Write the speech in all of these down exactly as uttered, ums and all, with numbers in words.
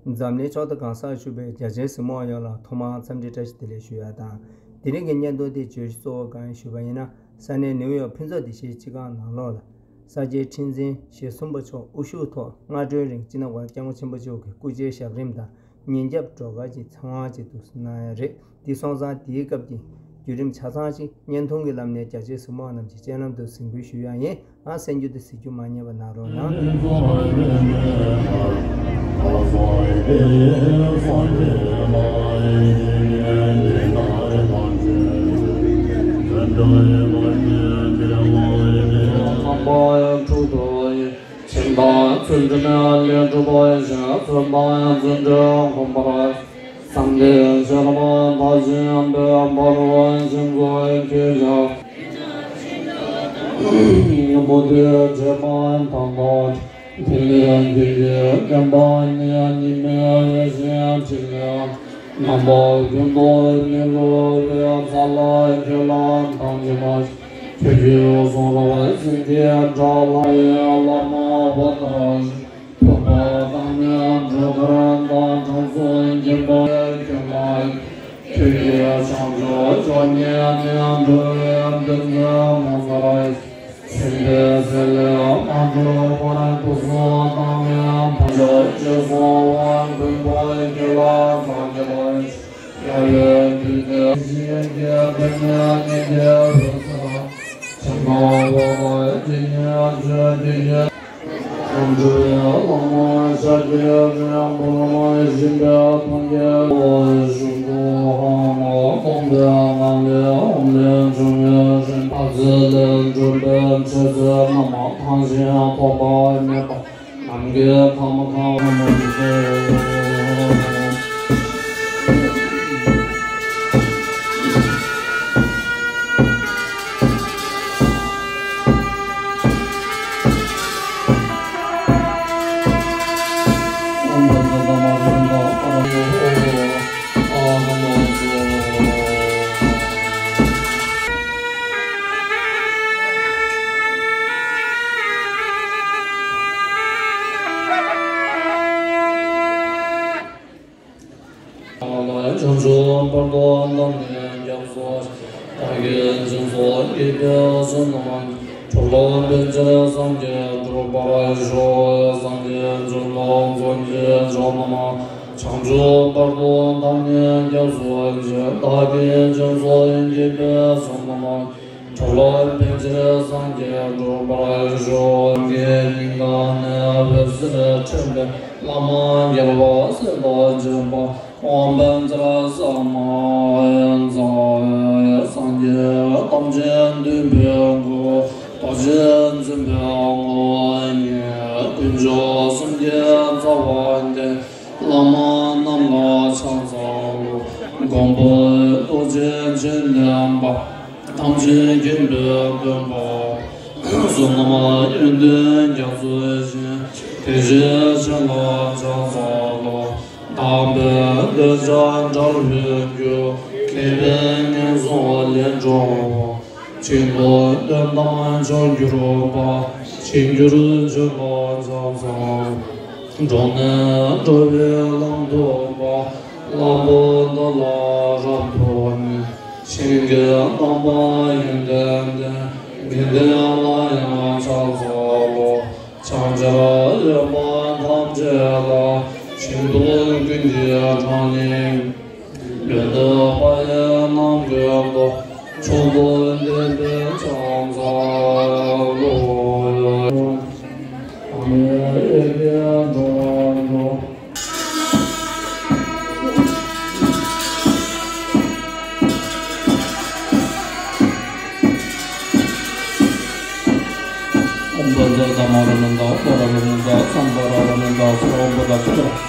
འཛམ་གླིང་ཕྱོགས་མཐའ་གང་སར་བཞུགས་པའི་རྒྱ་ཆེའི་གཟིགས་མོ་བ་ཡོངས་ལ་ཐོག་མར་འཚམས་འདྲི་བཀྲ་ཤིས་བདེ་ལེགས་ཞུ་ཡ་དང་། དེ་རིང་གི་བརྙན་ཐུང་འདི་བརྗོད་གཞི་གཙོ་བོ་གང་ཡིན་ཞུས་པ་ཡིན་ན། ས་གནས་ནེའུ་ཡོག་ཕུན་ཚོགས་བདེ་གཤིས་སྤྱི་ཁང་ནང་ལོགས་ལ། ས་སྐྱའི་ཁྲི་འཛིན་ཞེ་གསུམ་པ་མཆོག་དབུ་བཞུགས་ཐོག་སྔ་དྲོའི་རིང་སྤྱི་ནོར་གོང་ས་སྐྱབས་མགོན་ཆེན་པོ་མཆོག་གི་སྐུ་ཕྱྭའི་ཞབས་རིམ་དང་ཉིན་རྒྱབ་སྒྲོལ་དཀར་གྱི་ཚེ་དབང་བཅས་འདུག་སེ་གནང་ཡ་རེད། དེ་སོང་ཙང་དེའི་སྐབས་ཀྱི་བརྒྱུད་རིམ་ཆ་ཚང་ཞིག་བརྙན་ཐུང་གི་ལམ་ནས་རྒྱ་ཆེའི་གཟིགས་མོ་བ་རྣམས་ཀྱི་སྤྱན་ལམ་དུ་གཟིགས་འབུལ་ཞུ་ཡ་ཡིན། ཨ་གསན་རྒྱུ་དེ་གཟིགས་རྒྱུ་མ་བསྙེལ་བ་གནང་རོགས་གནང་། ཆེན་དང་ཚུལ་ཁྲིམས་ལས་གྲུབ་པ་ཡི་ཞིང་། ཚོན་དང་ཡང་བརྩོན་འགྲུས་གོམས་པར། སངས་རྒྱས་ཤེས་རབ་མཐར་ཕྱིན་པའི་འཕགས་པ་ཡང་སྙིང་པོ་དེ་བྱེད་པ་དང་། དེ་ལས་དེ་ཡི་བསྟན་པ་ནི་ཉི་མའི་འོད་བཞིན་འཕྲིན་ལས། རྣམ་པ་ཀུན་ཏུ་མི་འགྲོ་བའི་ཚ་ལ་ཁྱོད་ལ་དམ་བཅས་པ། ཁྱོད་ཀྱི་གསུང་རབ་ཟིན་གྱིས་བཀྲ་ལ་ཡི་བླ་མ་བོ་ད། ཐུབ་པ་དང་ནི་སྒྲོལ་དཀར་དང་གྲོང་ཚོ་མགོན་པོ་ཁྱོད་ལ། ཁྱོད་ཀྱི་བྱང་ཆུབ་མཆོག་བརྙེས་ནས་འགྲོ་བའི་དོན་མཛད་ངོ་མཚར། སེམས་དཔའི་སྲས་ལས་མ་གྲུབ་པར་སྐུ་གསུང་ཐང་ནས་ཐམས་ཅད་ཅེས་གསུངས་པ་མགོན་པོ་ཁྱོད་ལ་དམ་བཅས་པ། ཡ་ཡོད་དུས་ཀྱི་ཞིང་གི་དོན་ནི་ཉིད་ཀྱི་འོད་གསལ། ཆེན་པོ་བོ་དང་ཇི་སྙེད་བརྗོད་དེ་ཡི། ཁམས་ཆེ་བའི་བླ་མ་ཤཱཀྱའི་རིགས་པོ་ལ་སྦྱིན་པའི་ཐང་གི་གཞུང་དུ་ཧང་ལ་སྟོང་པའི་ངང་ལས་ཨོཾ་ལས་བྱུང་བའི་རིམ་པ་ཚེ་ལས་གྲུབ་པའི་མཆོད་རྫས་རྣམས་ཐང་ཆེན་ཐོགས་པ་མེད་པ། ནམ་མཁའི་མཐའ་མ་ཁམས་མ་ཆེ། བྱང་ཆུབ་བར་དུ་བདག་ནི་སྐྱབས་སུ་མཆི། བདག་གིས་སྦྱིན་སོགས་བགྱིས་པའི་བསོད་ནམས། འགྲོ་ལ་ཕན་ཕྱིར་སངས་རྒྱས་འགྲུབ་པར་ཤོག་སངས་རྒྱས་འབྱོར་པ་མཚོན་བྱེད་མཆོག་རྣམས། བྱང་ཆུབ་བར་དུ་བདག་ནི་སྐྱབས་སུ་མཆི། བདག་གིས་སྦྱིན་སོགས་བགྱིས་པའི་བསོད་ནམས། འགྲོ་ལ་ཕན་ཕྱིར་སངས་རྒྱས་འགྲུབ་པར་ཤོག་སངས་རྒྱས་སྙིང་ག་ནས་འོད་ཟེར་འཕྲོས་པས། བླ་མ་རྒྱལ་བ་སྲས་དང་བཅས་པ། དབང་པོ་ཚང་མ་ཡང་རྩ་བའི་སངས་རྒྱས་ཐམས་ཅད་འདུས་པའི་སྐུ། རྡོ་རྗེ་འཛིན་པའི་ངོ་བོ་ཉིད། དཀོན་མཆོག་གསུམ་གྱི་རྩ་བ་སྟེ། བླ་མ་རྣམས་ལ་ཕྱག་འཚལ་ལོ། མགོན་པོ་རྡོ་རྗེ་འཆད་ཉན་པ། ཐམས་ཅད་མཁྱེན་པའི་མགོན་པོ། བསོད་ནམས་ཡོན་ཏན་རྒྱ་མཚོའི་ཞིང་། དེ་བཞིན་གཤེགས་ལ་ཕྱག་འཚལ་ལོ། དམ་པའི་གདུལ་བྱ་དགྲ་བོའི་རྒྱུ། མཁས་པའི་ངན་སོང་ལས་སྒྲོལ་བ། ཆོས་མདོ་དོན་དམ་མཆོག་གྱུར་པ། ཞིང་གྱུར་སྤྱོད་པ་ཕྱག་འཚལ་ལོ། འགྲོ་ནས་འགྲོ་བའི་ལམ་སྟོན་པ། གླང་པོ་ཏ་ལ་རབ་ཏུ་གནས། ཞིང་གི་དམ་པ་ཡོན་ཏན་ལྡན། དགེ་འདུན་ལ་ཡང་ཕྱག་འཚལ་ལོ། ཕྱག་བྱར་འོས་པ་ཐམས་ཅད་ལ། ཞིང་དུ་ཀུན་གྱི་གྲངས་སྙེད། ཡོན་ཏན་དཔལ་ཡོན་རྣམས་ཀུན་ཏུ། མཆོག་ཏུ་བསྟན་པའི་ཕྱག་འཚལ་ལོ། ཨ་མའི་ཡེ་གེ་འགྲོ་བ་འགྲོ། ཨོཾ་བཛྲ་དྷརྨ་རཱ་ཧུ་ནནྡ་ཨོཾ་བྷ་ར་ཧུ་ནནྡ་ཨོཾ་བྷ་ར་ཧུ་ནནྡ་ཨོཾ་བྷ་ར་ཧུ་ནནྡ།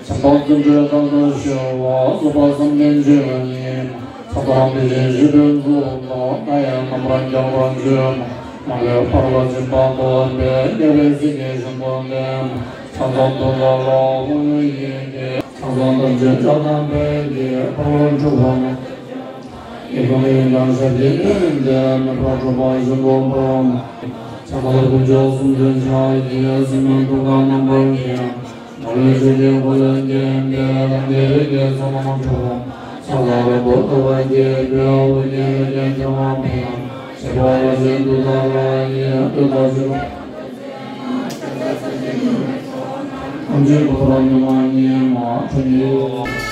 ཆེན་པོ་བརྩོན་འགྲུས་རབ་ཏུ་ཞི་བ། རྫོགས་པ་སངས་རྒྱས་འཇིག་རྟེན་ཉིད། ཚེ་དང་དེ་བཞིན་གཤེགས་པའི་གཙུག་ཏོར། ལྟ་ཡང་རྣམ་པར་རྒྱལ་བར་མཛོད། མ་ལུས་འཕགས་ལ་སྦྱིན་པ་སྟོབས་ལྡན། རྒྱལ་བའི་སྲས་ཀྱི་ཞལ་མཐོང་སྟེ། ཕྱག་འཚལ་ཏུ་ལ་ལ་ཧོ་ཡི་གེ་ཕྱག་འཚལ་ཏུ་ཇི་ལྟར་བསྟན་པའི་རྒྱལ། འཕགས་ལམ་འཁྲུལ་པ་མ། ཡི་གེ་ཡི་དམ་ཞལ་གྱི་ལྡན་མེད་པར་གྲུབ་པ་བཞིན་དུ་འཕགས་ལམ། ཕྱག་འཚལ་དཀོན་མཆོག་གསུམ་ལྡན་ཕྱག་རྒྱའི་སེན་མོའི་ཐུགས་ཀར་རྣམ་པར་བརྒྱན། མ་ལུས་ཆོས་ཀྱི་འཁོར་ལོས་བརྒྱན་པའི། རང་གི་རིགས་ཀྱི་ཚོགས་རྣམས་འཁྲུགས། ཕྱག་འཚལ་རབ་ཏུ་ཕྲེང་བ་བརྒྱད་པའི། དབུ་རྒྱན་རིགས་ཀྱི་ཕྲེང་བ་འཕེན། ཞབས་པད་བར་ཆད་དུག་དང་རང་བཞིན་གདོན་དང་ཕྱི་རོལ་ཐམས་ཅད་ཐུགས་ཀར་མྱུར་མ་ཉིད་མ་འཁྲུལ་ཉིད། གྲོང་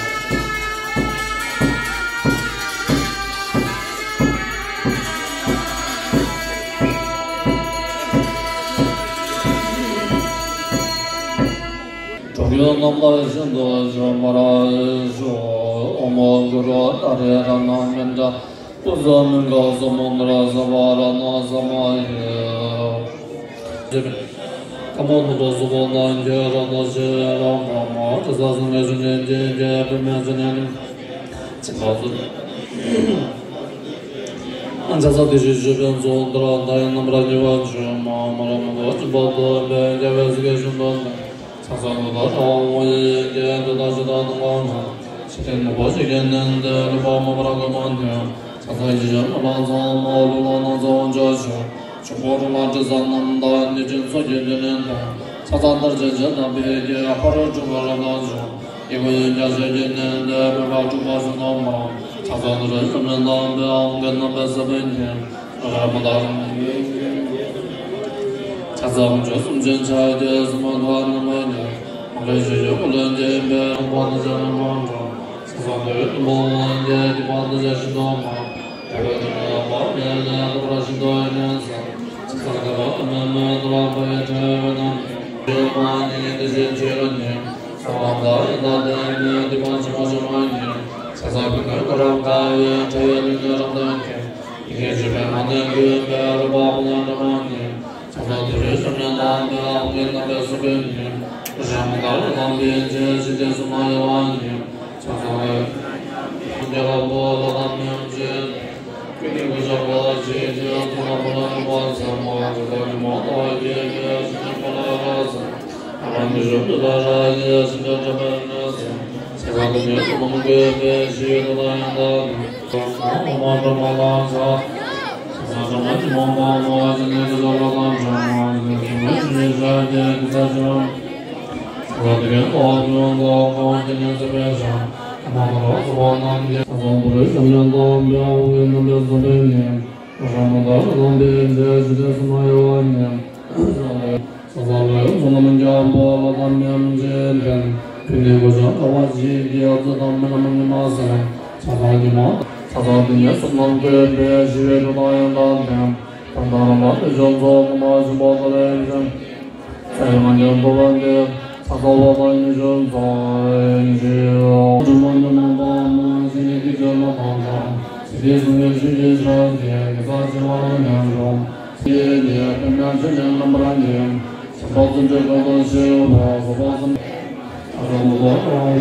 ཁྱེར་རྣམས་ལ་ཤིན་ཏུ་འཇོམས་པར་ཤོག་ཨོཾ་གུ་རུ་ཏཱ་རེ་རཏྣ་མཎྜལ། སྐུ་གསུམ་མི་འགག་གསུམ་མངོན་དུ་གསལ་བ་རཏྣ་ས་མ་ཡ། ཐ་མ་ནུབ་ཏུ་སོགས་པ་རྣམས་ཀྱི་རཏྣ་ཤེས་རབ་ཕ་མ། དྲི་ཟ་ཟིན་མེད་ཆུ་ནས་སྐྱེས་ཀྱི་བུད་མེད་ཚེ་ནས་ནི། ཚེ་འཕགས་ཚུལ། ཕྱག་འཚལ་དེ་བཞིན་གཤེགས་པའི་གཙུག་ཏོར། ལྟ་ཡང་རྣམ་པར་རྒྱལ་བ་ཆོས་སྐུ། མ་ལུས་མ་བསྐྱོད་སྦྱིན་པ་སྟོབས་ལྡན། རྒྱལ་བའི་སྲས་ཀྱི་ཞལ་མཐོང་སྟེ། ཕྱག་འཚལ་ཏུ་ཏཱ་ར་ཧོ་ཡི་གེ་ཏུཏྟཱ་ཙིཏྟ་ནཱ་གཱ་ཧཱ། ཞལ་ལྡན་ནོར་བུ་ཆུ་སྐྱེས་ནས་ཏེ། རོལ་པ་མེ་འབར་གོས་དཀར་ཕུལ། ཕྱག་འཚལ་ཡེ་ཤེས་ཀྱི་ཕ་རོལ་ཚང་མ། གླུ་ལ་སྣང་མཛད་དབང་ཕྱུག་མཆོག་ཆོས་འཁོར་ལ་དྲི་ཟ་རྣམས་དང་། ནད་ཀྱི་མཚོན་ཆས་ཀྱི་ནད་ལན་དང་། ཕྱག་འཚལ་ཏར་ཆེན་བྱེ་ཐབ་ཀྱི་ཕ་རོལ་འཁྲུལ་པ་རབ་དག་འཇོམས། ཡི་གེ་ཡན་ཆད་ཞལ་གྱི་ནས་ཏེ། མེ་འབར་འཁྲུགས་པ་སྲིད་མཚོ་མ། ཕྱག་འཚལ་ཏུ་རེ་ཞབས་ནས་དང་པོའི། ཨོཾ་གྱི་རྣམ་པའི་ས་བོན་གྱིས། རབ་མ་དང་། ཕྱག་འཚལ་དཀོན་མཆོག་གསུམ་ཆེན་ཕྱག་རྒྱའི་སེན་མོའི་ཐུགས་ཀར་རྣམ་པར་བརྒྱན། མ་ལུས་ཆོས་ཀྱི་འཁོར་ལོས་བརྒྱན་པའི། རང་དབང་ཐམས་ཅད་རྣམ་པར་འགྲོལ། ཕྱག་འཚལ་ཏུ་ཡི་དམ་ལྷ་ཡི་གེ་ཏུཏྟཱ་ཙིཏྟ་ཞལ་མཐོང་མ། རྒྱལ་བའི་སྲས་ཀྱི་ཕ་རོལ་ཏུ་ཕྱིན་པ་ཉིད་ལས། ཐོབ་པར་ཤིན་ཏུ་ཡོན་གནས་བསམ། ཕྱག་འཚལ་ཏུ་ཏདྱ་ཐཱ་ནཱ་མཎྜལ། འཕགས་པའི་ཕྲེང་བའི་རྣམ་རྒྱལ་མ་ཉིད། དེ་བཞིན་ཆོས་དབྱིངས་ཉིད། ཚངས་པ་མཛད་ཡི་དྭགས་ལྡན་མའི། ཐེག་པ་ཆེན་པོ་ཤེས་རབ་ཉིད། ཕྱག་འཚལ་ཀུན་ནས་བསྐོར་རབ་དགའ་བའི། ཁྲོ་བོའི་སྒྲུབ་གནས་རབ་ཏུ་མཁྱེན། ཡི་གེ་བཅུ་པའི་ངག་ནས་བཀོད་པའི། རོལ་པ་དཔལ་ལྡན་སྒྲོན་མ་ཉིད། ཕྱག་འཚལ་ཏུ་རེ་ཞབས་ནས་དང་པོའི། ཨོཾ་གྱི་རྣམ་པའི་ས་བོན་ཉིད། རིག་འཛིན་མུ་ཏིཀ་ལ་དམ་པའི་རྗེ། ཞི་བདེ་གསུམ་ལ་གཡེང་བ་ཉིད། ཕྱག་འཚལ་ཏུ་ཡི་དམ་ལྷ་ཡི་གེ་ལ་ཕུལ་བ་དང་མཉམ་རྗེས། ཀུན་ནས་གོ་ཆ་བ་ཞེས་བྱ། ཐོབ་ལ་ཕུལ་ལ་འཇུག་པ་ཟབ་མོ། ཇི་ལྟར་ཉོན་མོངས་ལྟ་བ་བརྒྱད་ཀྱི། ཞེན་ཆགས་ཀུན་ལ་རབ་སེལ། ཨ་ནི་ཞབས་ཏུ་ཏཱ་ར་ཡི། ཞེན་ཆགས་བྲལ་བའི་གནས་སུ། ཕྱག་འཚལ་ཏུ་ཉོན་མོངས་རྣམས་གུས་པས། ཞི་བའི་ཏུཏྟཱ་ཡང་དག་པར། ཨོཾ་ཨཱཿཧཱུྃ་ཨཱཿཧཱུྃ་ཨཱཿཧཱུྃ། ཕྱག་འཚལ་ཉོན་མོངས་པ་ཉོན་མོངས་པ་ཉིད། ཞི་བའི་ཏུཏྟཱ་ཡང་དག་པར། ཞི་བ་ཉིད་ཀུན་ནས་ཞི་བར་བྱེད། ཀུན་བཟང་ཞི་བ། ཕྱག་འཚལ་ཏུ་ཡི་དམ་ལྷ་ཡི་གེ་ལ་ཕུལ་བ་དང་མཉམ་རྗེས། ཐོབ་ལ་ཕུལ་ལ་འཇུག་པ་ཟབ་མོ། ཇི་ལྟར་ཉོན་མོངས་ལྟ་བ་བརྒྱད་ཀྱི། ཞེན་ཆགས་ཀུན་ལ་རབ་སེལ། ཨ་ནི་ཞབས་ནས་དང་པོའི། ཨོཾ་གྱི་རྣམ་པའི་ས་བོན་ཉིད། རིག་འཛིན་མུ་ཏིཀ་ལ་དམ་པའི་རྗེ། ཞི་བདེ་གསུམ་ལ་གཡེང་བ་ཉིད། ཕྱག་འཚལ་ཏུ་ཡི་དམ་ལྷ་ཡི་གེ་ལ་ཕུལ་བ་དང་མཉམ་རྗེས། ཀུན་ནས་གོ་ཆ་བྲལ་བ་ཞེས་བགྱི། ཨ་ཙི་དང་མི་ལ་མི་ཉམས་སུ་ལེན། ཕྱག་འཚལ་ཉོན་མོངས། ཕྱག་འཚལ་ཏུ་ཉོན་གསུམ་རྣམས་གུས་པས། ཞི་བའི་ཏུཏྟཱ་ཡང་དག་པར། ད་ལྟ་རྣམ་པ་ཐེག་མཆོག་རྫོགས་སྨྲ་བ་ཆེན་པོ་ཏཱ་ལའི་ཚེ། ཚེ་རབས་ལྔ་བརྒྱ་འཁོར་བ་འདས། ཕྱག་འཚལ་བ་དང་ཡིད་བཞིན་ཚངས་པའི་མགོན་པོ། ཉོན་མོངས་པ་མ་ཞི་ནས་སྐྱེ་བཅུ་ལ་ཕན་ཕྱིར། ཞི་བདེ་གསུང་གི་ཆོས་ཀྱི་ཕྱག་རྒྱའི། གེ་སར་བྱེ་བ་ལ་ཉམས་སུ་ལེན། ཞི་བདེ་ཡེ་ཤེས་པདྨས་ཆོས་ཀྱི་རྣམ་པར་བརྒྱན། ཆེན་པོ་བརྩོན་འགྲུས་རབ་ཏུ་ཞི་བ། རྫོགས་པ་སངས། ཨ་ཙི་ནུབ་ཏུ་ཨ་ཧོ་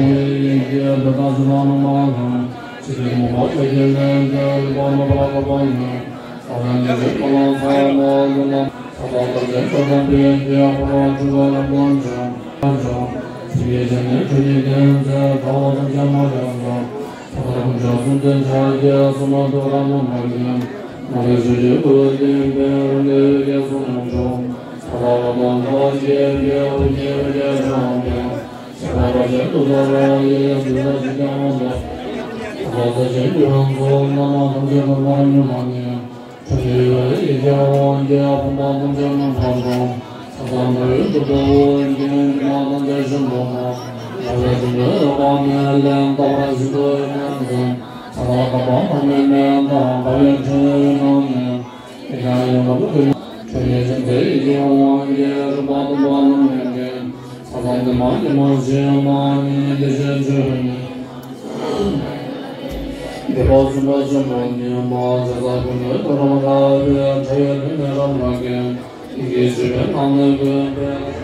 ཡི་གེ་ཏུཏྟཱ་ཙིཏྟ་ནཱ་གཱ་ཧཱ། ཞི་བདེ་མུན་པ་ཕྱོགས་ཀྱི་ལས་འགལ། རོལ་པ་མེ་འབར་གོས་དཀར་ཕུལ། ཕྱག་འཚལ་ཉོན་མོངས་པ་ཉོན་མོངས་པ་ཉིད། ཕྱག་འཚལ་ཏུ་རེ་ཞབས་ནས་དང་པོའི། ཨོཾ་གྱི་རྣམ་པའི་ས་བོན་ཉིད། རིག་འཛིན་མུ་ཏིཀ་ལ་དམ་པའི་རྗེ། ཞི་བ་ཉིད་ཀུན་ནས་ཞི་བར་བྱེད། ཀུན་བཟང་ཞི་བ། ཕྱག་འཚལ་དཀོན་མཆོག་གསུམ་ལྡན་ཕྱག་རྒྱའི། སེན་མོའི་ཐུགས་ཀར་རྣམ་པར་བརྒྱན། མ་ལུས་ཆོས་ཀྱི་འཁོར་ལོས་བརྒྱན་པའི། རང་གི་རིགས་ཀྱི་ཚོགས་རྣམས་འཁྲུགས། ཕྱག་འཚལ་ལོ་ཏོག་འདྲ་བ་བརྒྱད་པའི། དབུ་རྒྱན་རིགས་ཀྱི་ཕྲེང་བ་འཕེན། ཞབས་པད་བར་ཆད་དུག་དང་རང་བཞིན་གདོན། དེ་དག་ཕྱོགས་ཀྱི་དབང་ཐོབ། ཕྱག་འཚལ་ས་ཆེན་ཀུན་ལ་ཚོགས་རྣམས། ཐམས་ཅད་ཐོབ་པ་ཉིད་མ་ཉིད། ཁྲོ་བོའི་ཡི་གེ་དབང་གིས། ཕོངས་པ་ཐམས་ཅད་རྣམ་པར་སྤངས། ཕྱག་འཚལ་མ་ཡུམ་གཙུག་ཏོར་དབུ་རྒྱན། སྐྱེ་འགྲོ་ཐམས་ཅད་ཞིང་དུ་མ། རྒྱལ་བའི་སྲས་ཀྱི་བསྟོད་པ་ནི་ལེགས། བརྟག་པར་ཤིན་ཏུ་ཡོན་ཏན་ཟབ། ཕྱག་འཚལ་དམ་པ་ཐོགས་མེད་མའི་མདངས། འཕགས་པའི་ཕྲེང་བའི་རྣམ་སྨིན། ཡི་དམ་ཡུམ་གྱི་ཁྲོ་བོའི་ཕྲིན་ལས་ཡི་གེ་དབང་གིས། རིག་པ་སྟོང་པ་རྣམ་སྨིན་གྱིས། ཕྱག་འཚལ་བདེ་མ་ཉོན་མོངས་ཞི་མ་ཉིད། བདེ་གཤེགས་ཆོས་དབྱིངས་ཉིད། བདེ་བ་སྲུང་བ་ཆེན་པོ་ཉིད་མ། ཕྱག་འཚལ་ཀུན་ནས་བསྐོར་རབ་དགའ་བའི། ཁྲོ་བོའི་ཕྲིན་ལས་རབ་རྒྱས། ཡི་གེ་བཅུ་པའི་ངག་ནས་བཀོད་པའི།